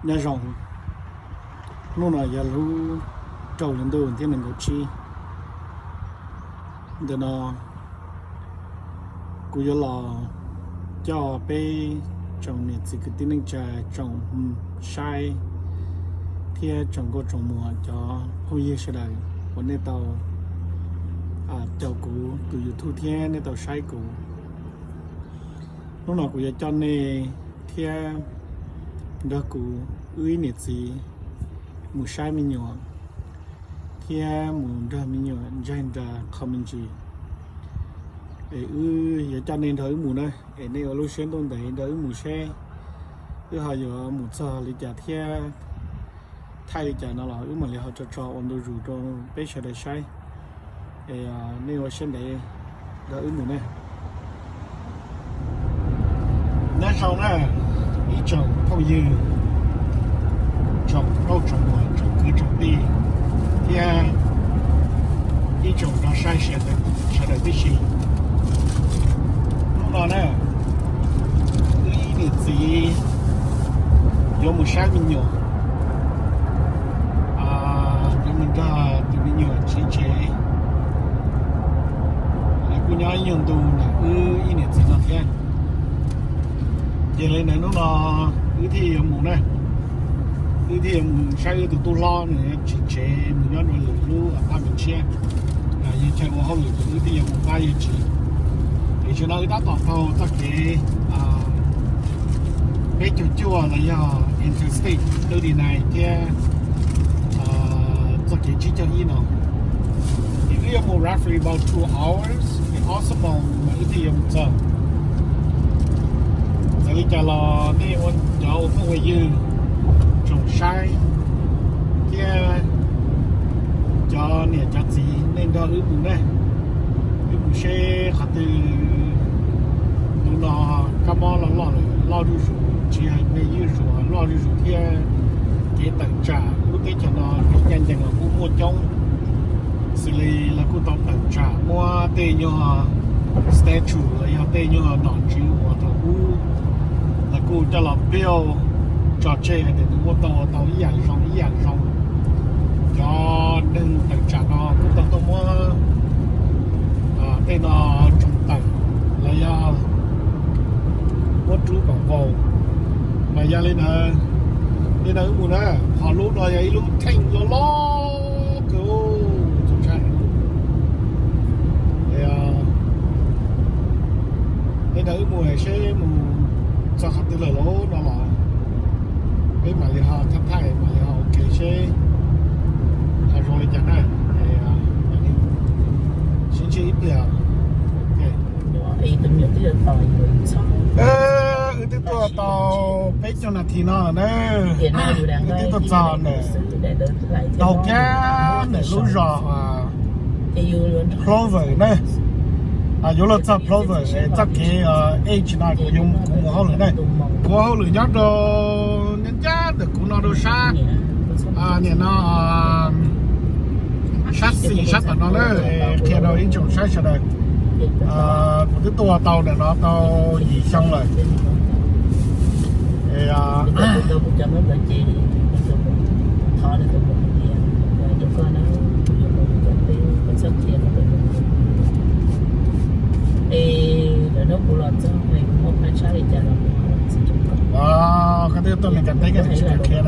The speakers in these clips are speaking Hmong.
Nyob zoo, hnub no yog lub rau hli ntuj thiab nees nkaum tsib. Ntawm no kuv yuav los coj peb tsoom niam txiv kwv tij neej tsa, tsoom saib thiab tsoom nkauj tsoom muam, cov phooj ywg sawv daws uas nej tau caum kuv tus YouTube thiab nej tau saib kuv. Hnub no kuv yuav coj nej thiab nrog kuv wb ib niam txiv mus saib me nyuam thiab mus nrog me nyuam ntsaig nra qho me ntsis. Es wb yuav coj nej nrog wb mus na, es nej ua lub siab ntuj ntev nrog wb mus seb wb ho yuav mus txog li cas thiab thaij li cas no los wb mam li ho tso tso ua ntu zus rau peb sawv daws saib. Es nej ua siab ntev nrog wb mus na. Nyob zoo na ib tsoom phooj ywg, tsoom nkauj tsoom muam, tsoom kwv tsoom tij thiab ib tsoom nrog saib sawv daws tib si. Hnub no na, wb ib niam txiv yuav mus saib me nyuam, yuav mus nrog tus me nyuam tsiv tsev. Lawv kuj nyob ib nyuag ntu ntawm wb ib niam txiv no thiab. Ces li ntawd hnub no wb thiaj yuav mus na, wb thiaj yuav mus saib wb tus tub hlob nws tsiv tsev mus nyob rau lwm lub apartment tshiab. Yog chaw ua hauj lwm ces wb thiaj yuav mus pab yawg tsiv. Ces tam sim no wb tab tom taug txoj kev peb caug cuaj los yog Interstate thirty nine thiab txoj kev tsib caug ib no. Ces wb yuav mus roughly about two hours, es ob xuab moos mas wb thiaj yuav mus txog. Txawm li cas los nej ua cov ua phooj ua ywg, tsoom saib thiab cov niam cov txiv, nej nrog wb mus na, wb mus seb qhov twg hnub no kab mob loj loj lawm, loj zuj zus, tsis hais me ywj zuas, loj zuj zus thiab. Kev tawm tsam lub teb chaws no ncaj ncees los kuj muaj coob, xws li lawv kuj tau tawm tsam muab tej nyuag statue los yog tej nyuag nom tswv uas thaum ub lawv kuj coj los build tso tseg hais tias nws muaj tau ua tau ib yam zoo ib yam zoo. Cov neeg tawm tsam no kuj tau tuaj muab tej no tsoos tawm los yog muab rub kom vau. Mas yog li ntawd, li ntawd wb mus na, qhov lub no yog ib lub theej loj loj kawg txaus ntshai. Li ntawd wb mus seb mus txog qhov twg lawm lauj no los peb mam li ho thaij thaij mam li ho ua ke seb ho zoo li cas na. Sib ntsib ib pliag. Wb twb tuaj tau peb caug nas this no lawm na. Wb twb tuaj txog ntawm, tau kiag ntawm lub zos Plover na. Yuav luag txog Plover, txoj kev edge no kuv yuav, kuv mus hauj lwm na. Kuv hauj lwm nyob rau nyob ncaj ntawm kuv no rau sab, niam no, sab xis sab tom no na, qhia rau ib tsoom saib sawv daws. Kuv twb tuaj tau ntawm no tau yim xyoo lawm. Koj twb tuaj Meskas teb koj tsis kam qhia na.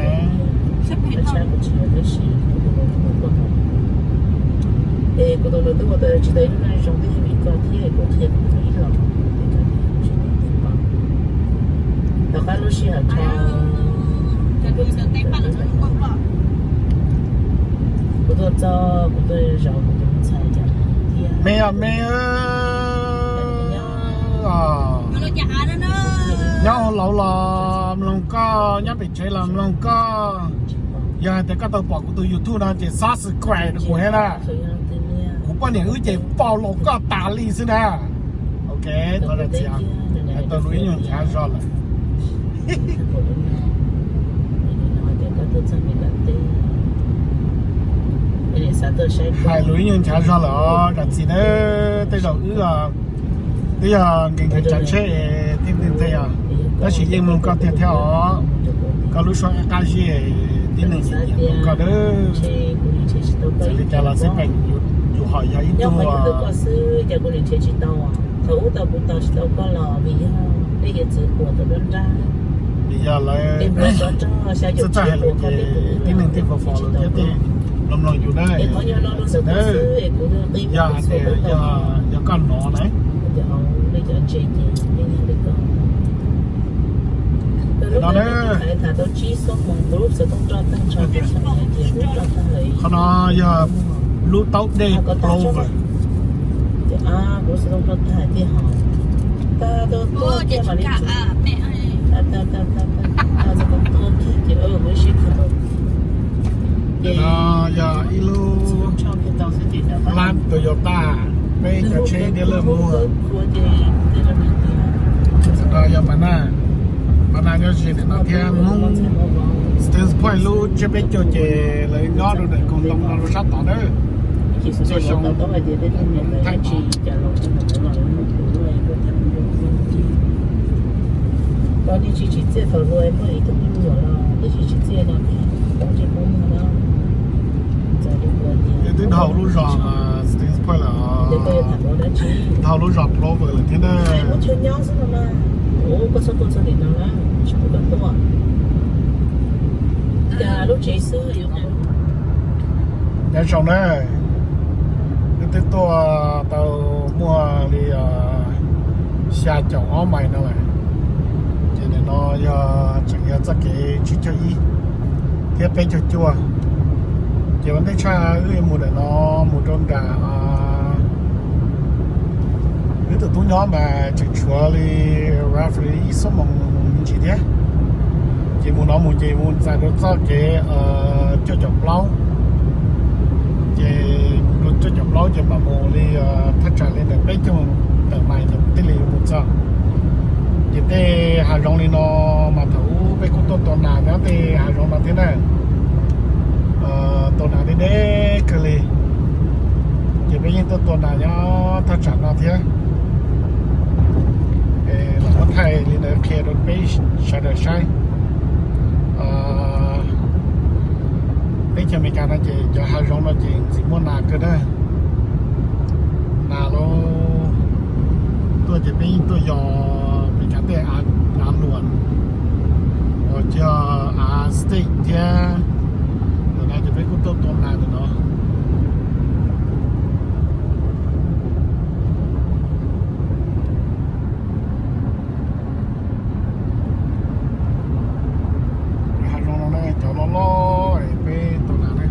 Me os me, nyob hauv laus los mloog koj, nyob pem tsev los mloog koj. Yog hais tias koj tau pom kuv tus YouTube no ces subscribe rau kuv thiab na. Kuv poj niam wb ces follow koj tas li xwb na. Ok, thov zam txiv, hais tau lus ib nyuag nchav zog lawm. Hais lus ib nyuag nchav zog lawm os zam txiv na. Tej zaum wb twb yog nkees nkees tsav tsheb thiaj li nthe os, tab sis yeej mloog koj tiag thiab os. Koj lub suab qab qab zib, tib neeg nyiam nyiam rau koj nawb. Txawm li cas los xij peem yus ho yog ib tug vim yog lawv txawj txawj hais lus ces tib neeg thiaj fo fo lus thiab tej mloog mloog yus na. Txawm na, yog hais tias yog koj hnov na, no na, qhov no yog lub taub dej Plover. No yog ib lub lab Toyota, peb cov tsheb diab laj muag. No yog Mas Nas, Mas Nas nyob ze ntawm no thiab. Hmoob Stevens Point lub tsiab peb caug ces lawv nyob rau ntawm koog ntoo no rau sab tod na. Txhua xyoo Hmoob Thaib twb dhau lub zos Stevens Point lawm, dhau lub zos Plover lawm thiab na. Nyob zoo na, wb twb tuaj tau muaj li xya caum ob mais no lawm, ces ntawm no yog tseem yog txoj kev tsib caug ib thiab peb caug cuaj. Ces ua ntej tshaj wb mus ntawm no mus rau nram wb tus tub nyob mas tseem tshuav li roughly ib xuab moos me ntsis thiab. Ces mus no mus ces mus txais rau txoj kev cuaj caum plaub, ces mus rau cuaj caum plaub ces mam mus li thaj tsam li ntawm peb caug tawm mais ntawd thiaj li yuav mus txog. Ces tej hav zoov li no mas thaum ub peb kuj tuaj tua nas nyob tej hav zoov no thiab na. Tua nas deb deb kawg li, ces peb yeej tuaj tua nas nyob thaj tsam no thiab. Los muab thaij li ntawd qhia rau peb sawv daws saib. Teb chaws Amelikas no ces cov hav zoov no ces ntxim muaj nas kawg na. Nas los tuaj ces peb yeej tuaj yos Amelikas tej av luam uas yog av steak thiab. Ntawm no ces peb kuj tuaj tua nas ntawm no. Hav zoov no ne cov loj loj es peb tua nas ne.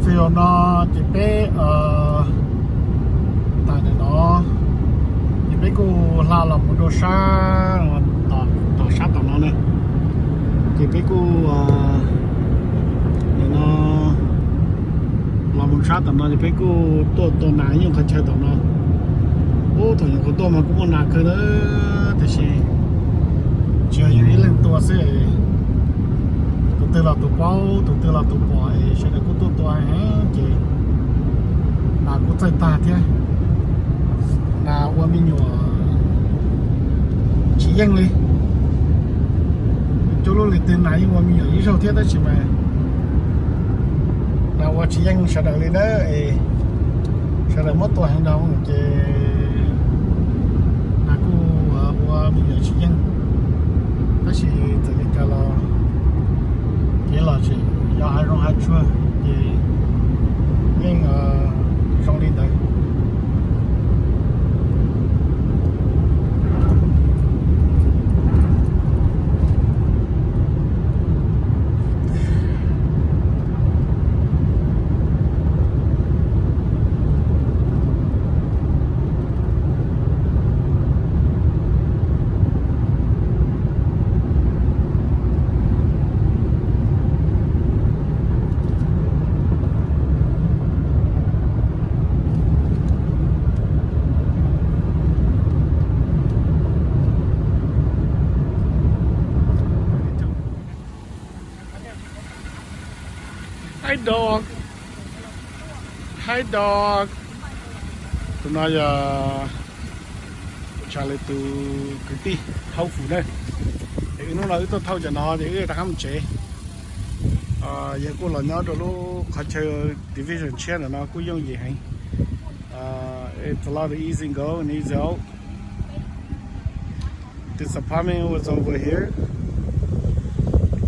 Fairfield no ces peb tag ntawm no ces peb kuj hla los mus rau sab, tom sab tom no na, ces peb kuj nim no los mus sab tom no ces peb kuj tuaj tua nas ib nyuag qhov chaw tom no. Ub, thaum nyuam qhuav tuaj mas kuj muaj nas kawg na, tiam sis tsis yog yus ib leeg tua xwb, tus twg los tus paub, tus twg los tus pom, sawv daws kuj tuaj tua heev ces nas kuj txawj tag thiab. Nas ua me nyuam tsis yeej li. Cuaj lub li twg nas yeej ua me nyuam ib zaug thiab, tab sis mas nas ua tsis yeej sawv daws li na. Es sawv daws muab tua heev dhau ces nas kuj ua me nyuam tsis yeej. Tab sis txawm li cas los kev lom zem yog hav zoov hav tsuag ces yeej zoo li ntawd. Hi dog. Hi dog. Tus no yog Charlie tus kwv tij, hauv fum na. Es hnub no wb tuaj thauj cov no ces wb rov qab mus tsev. Yog kuj los nyob rau lub qhov chaw division tshiab ntawm no kuj yooj yim heev. It's a lot of easy go and easy out. This apartment was over here.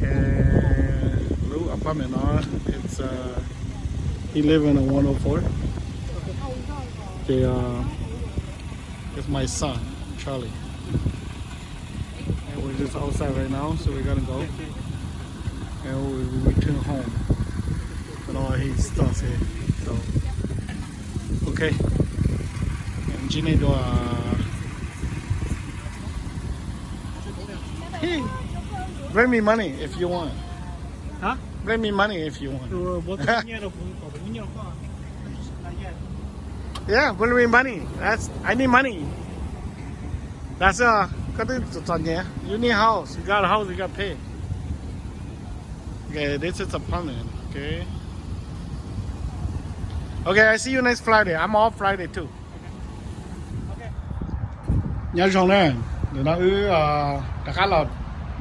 And lub apartment no, it's uh, he live in a one oh four. Ces uh, it's my son, Charlie. And we're just outside right now, so we gotta go. And we, we return home. And all his stuff here. So, okay. And Gina do a Hey, bring me money if you want. Hả? Bring me money if you want. Ua, bos tus nyiaj rau kuv, kom kuv nyiaj rau koj. Yeah, bring me money. That's, I need money. That's uh, koj twb txom nyem. You need house. You got a house, you got pay. Okay, this is apartment. Okay. Okay, I see you next Friday. I'm off Friday too. Nyob zoo na, ntawm no wb rov qab los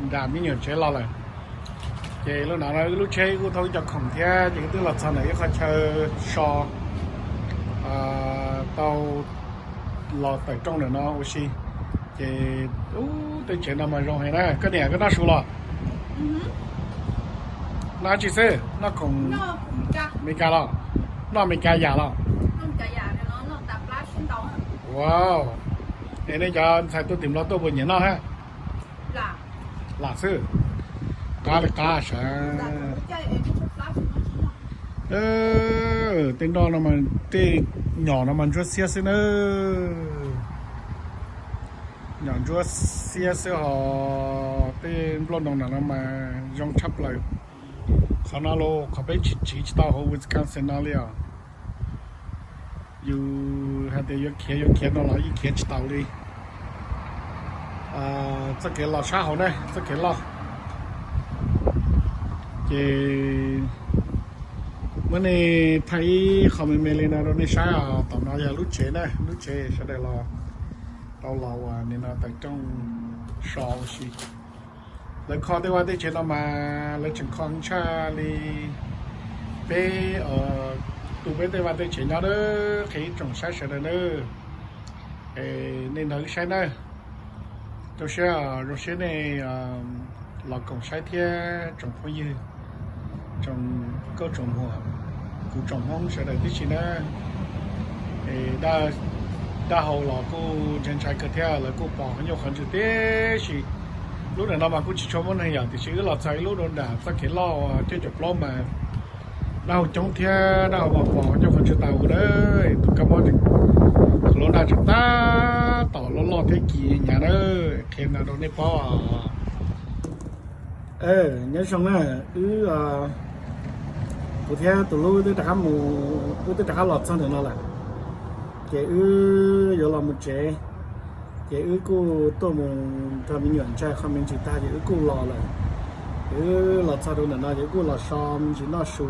nram me nyuam tsev los lawm. Ces lub no wb lub tsheb kuj thauj ib co khoom thiab ces wb twb los txog ntawm ib qhov chaw so tau los tawm rooj ntawm no ua si. Ces ub, tej tsev no mas zoo heev na. Koj niam, koj noj su los? Noj dab tsi xwb? Noj khoom Amelikas los? Noj Amelikas yam los? Wow. Es nej cov ntxhais tuaj tim Nplog tuaj puas nyiam noj hab? Lam xwb. Qab li qab sav. Tej nroj no, tej nyom no mas ntsuab xiab xwb na. Nyom ntsuab xiab xwb ho tej nplooj ntoo no mas zoo tshaj plaws. Qhov no los qhov peb tsis tsiv tsis tau hauv Wisconsin no li os. Yus hais tias yuav khiav yuav khiav no los yeej khiav tsis tau li. Txoj kev los sab hauv na, txoj kev loj. Ces muab nej thaij ib qho me me li no rau nej saib os. Tom no yog lub tsev na, lub tsev sawv daws los tau los uas nim no tawm rooj so ua si. Lawv kho tej vaj tej tsev no mas lawv tseem kho tshaj li peb, tu peb tej vaj tej tsev nyob na. Qhia ib tsoom saib sawv daws na. Nej nrog wb saib na. Zoo siab, zoo siab nej los koom saib thiab tsoom phooj ywg, tsoom nkauj tsoom muam, kuv tsoom Hmoob sawv daws tib si na. Dab hau los kuj ntshai ntshai kawg thiab, lawv kuj pom qhov nyuaj qhov ntsws tib si. Lub ntawm no mas kuj tsis tshua muaj neeg yom, tiam sis wb los txog ib lub rau nram txoj kev loj cuaj caum plaub mas dab hau coob thiab dab hau mas pom qhov nyuaj qhov ntsws tas ua na. Tus kab mob lub ntaj tseem tab tom loj loj thiab kis hnyav na. Qhia no rau nej paub. Nyob zoo na, wb, kuv thiab tus hlub twb rov qab mus, wb twb rov qab los txog ntawm no lawm. Ces wb yuav los mus tsev, ces wb kuj tuaj mus nrog me nyuam ntshai qhov me ntsis tag ces wb kuj los lawm. Ces wb los txog rau ntawm no ces wb kuj los so me ntsis noj su.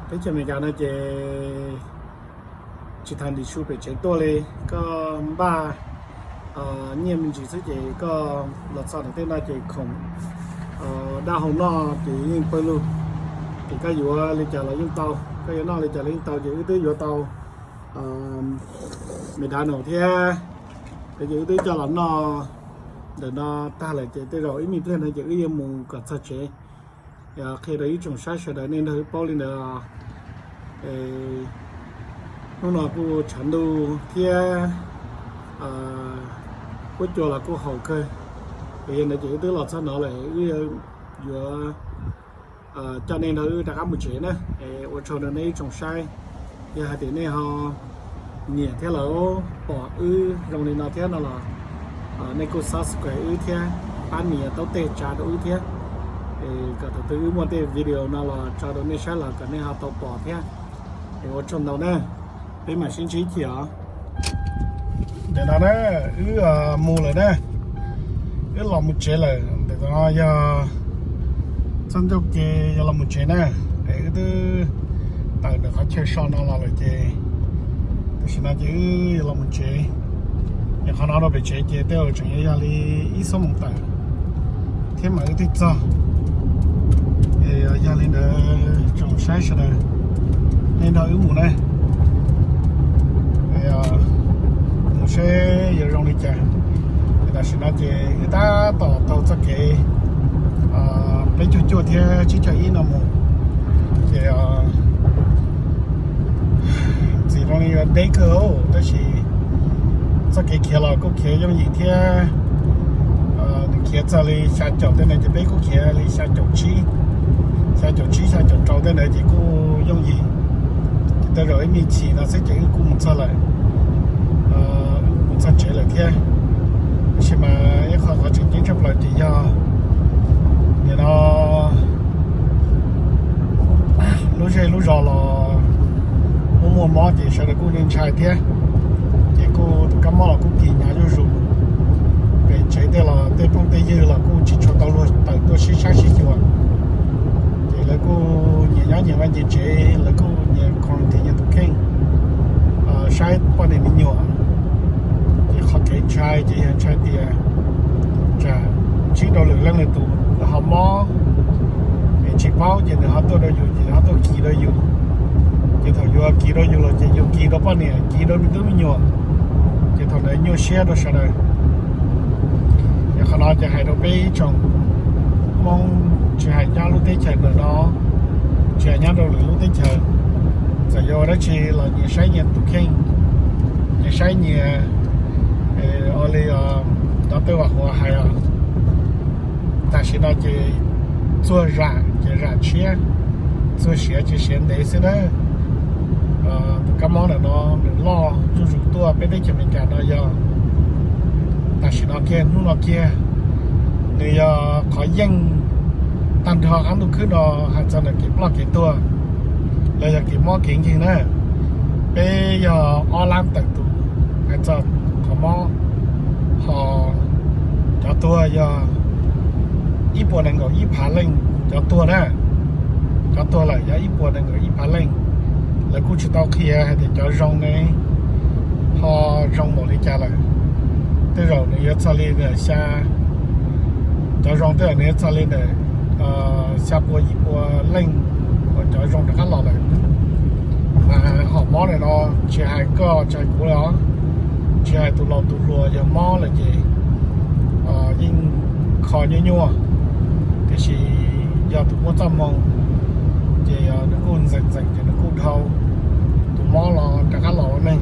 Teb chaws Amelikas no ces tsis tas ntim su pem tsev tuaj li, koj npaj nyiaj me ntsis xwb ces koj los txog ntawm tej no ces khoom dab hau noj ces yeej pawg lug. Ces koj yuav li cas los yeej tau, koj yuav noj li cas los yeej tau. Ces wb twb yuav tau McDonald thiab, ces wb twb coj los noj ntawm no tag lawm ces tej zaum ib me pliag no ces wb yuav mus kom txog tsev. Qhia rau ib tsoom saib sawv daws nej nrog wb paub li ntawd. Hnub no kuj tshav ntuj thiab huab cua los kuj haus kawg. Yog ntawd ces wb twb los txog no lawm, wb yuav coj nej nrog wb rov qab mus tsev na. Ua tsaug rau nej ib tsoom saib, yog hais tias nej ho nyiam thiab lawv pom wb zoo li no thiab no los nej kuj subscribe wb thiab pab nias taub teg tsa rau wb thiab, kom thaum twg wb muaj tej video no los tso rau nej saib los kom nej ho tau pom thiab. Es ua tsaug ntau na, peb mam sib ntsib chim os. Ntawm no na, wb mus lawm na, wb los mus tsev lawm. Ntawm no yog txoj ncauj ke yog los mus tsev na. Wb twb tawm ntawm qhov chaw so no los lawm ces tam sim no ces wb yuav los mus tsev. Ces qhov no rau pem tsev ces tej zaum tseem yuav yog li ib xuab moos tawm thiab mas wb thiaj txog. Es yog li ntawd tsoom saib sawv daws, nej nrog wb mus na, mus seb yuav zoo li cas. Tam sim no ces wb tab tom taug txoj kev peb caug cuaj thiab tsib caug ib no mus, ces ntxim zoo li yuav deb kawg, tab sis txoj kev khiav los kuj khiav yooj yim thiab. Nws khiav txog li xya caum tej ntawd ces peb kuj khiav li xya caum tsib, xya caum tsib xya caum rau tej ntawd ces kuj yooj yim. Ces tej zaum ib me chim no xwb ces wb kuj mus txog lawm, wb kuj mus txog tsev lawm thiab. Tab sis mas ib qho qhov tseem ceeb tshaj plaws ces yog nim no lub zej lub zos los muaj muaj mob ces sawv daws kuj ntshai thiab. Ces kuj tus kab mob los kuj kis hnyav zuj zus. Pem tsev tej los tej phooj tej ywg los kuj tsis tshua tau luag tawm tuaj sib saib sib xyuas. Ces lawv kuj nyias nyob nyias vaj nyias tsev, lawv kuj nyias quarantine nyias tus kheej, saib poj niam me nyuam. Ces qhov kev ntshai ces yog ntshai tias tsam ntsib rau lwm leej lwm tus ho mob es tsis paub ces nws ho tuaj rau yus ces ho tuaj kis rau yus. Ces thaum yuav kis rau yus los ces yus kis rau poj niam, kis rau me tub me nyuam, ces thaum ntawd nyuaj siab rau sawv daws. Ces qhov no ces hais rau peb ib tsoom Hmoob tsis hais nyob lub teb chaws ntawm no, tsis hais nyob rau lwm lub teb chaws, txawm yuav ua dab tsi los nyias saib nyias tus kheej, nyias saib nyias, ua li cov twj vam huav hais os, tam sim no ces txuag zam ces zam tshiab, txuag siav ces siav ntev xwb na. Tus kab mob ntawm no nws loj zuj zus tuaj peb teb chaws Amelikas no yog tam sim no kiag hnub no kiag, nws yog qhov yeej tag nrho qab ntuj khwb no hais txog ntawm kev ploj kev tuag los yog kev mob kev nkeeg na. Peb yog ob lab tawm tus hais txog qhov mob, ho cov tuag yog ib puas nees nkaum ib phav leej cov tuag na. Cov tuag lawm yog ib puas nees nkaum ib phav leej. Lawv kuj tsis tau qhia hais tias cov zoo ne ho zoo npaum li cas lawm. Tej zaum nws yuav txog li ntawm xya, cov zoo tej zaum nws yuav txog li ntawm xya pua yim pua leej uas cov zoo rov qab los lawm. Mas hom mob ntawm no tsis hais koj tsis hais kuv los, tsis hais tus laus tus hluas yog mob lawm ces yeej kho nyuaj nyuaj, tiam sis yog tus muaj txoj hmoo ces nws kuj ntxeem ntxeem ces nws kuj dhau, tus mob los rov qab los ua neeg.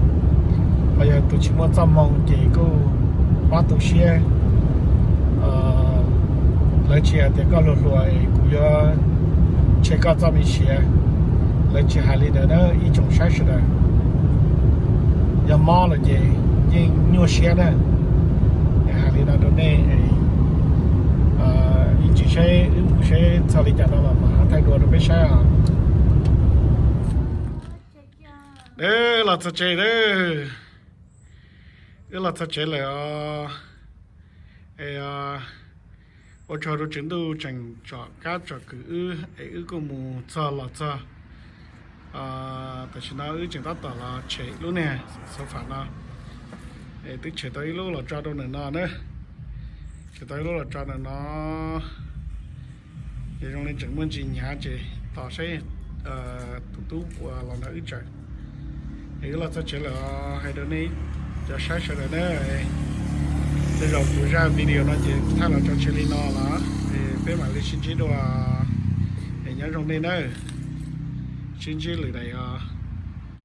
Ho yog tus tsis muaj txoj hmoo ces kuj pab tu siab. Lawv tsis hais tias koj hluas hluas es kuv yuav tshem koj txoj me siav, lawv tsis hais li ntawd na ib tsoom saib sawv daws. Yog mob lawm ces yeej nyuaj siab na. Hais li no rau nej, ib tsam seb wb mus seb txog li cas no los mam thaij dua rau peb saib os. Wb los txog tsev lawm, wb los txog tsev lawm os. Es ua tsaug rau Tswv Ntuj tseem tsom kab tsom kwm wb es wb kuj mus txog los txog. Tam sim no wb tseem tab tom los tshem lub niag sofa no, es twb tshem tau ib lub los tso rau ntawm no na. Tshem tau ib lub los tso ntawm no, ces zoo li tseem muaj ntsis hnyav ces tos saib tus tub puas los nrog wb tseem. Es wb los txog tsev lawm, hais rau nej cov saib sawv daws na, tej zaum kuv zaj video no ces thaij los tso tseg li no los, es peb mam li sib ntsib dua, es nyob zoo nej nawb, sib ntsib lwm daim os.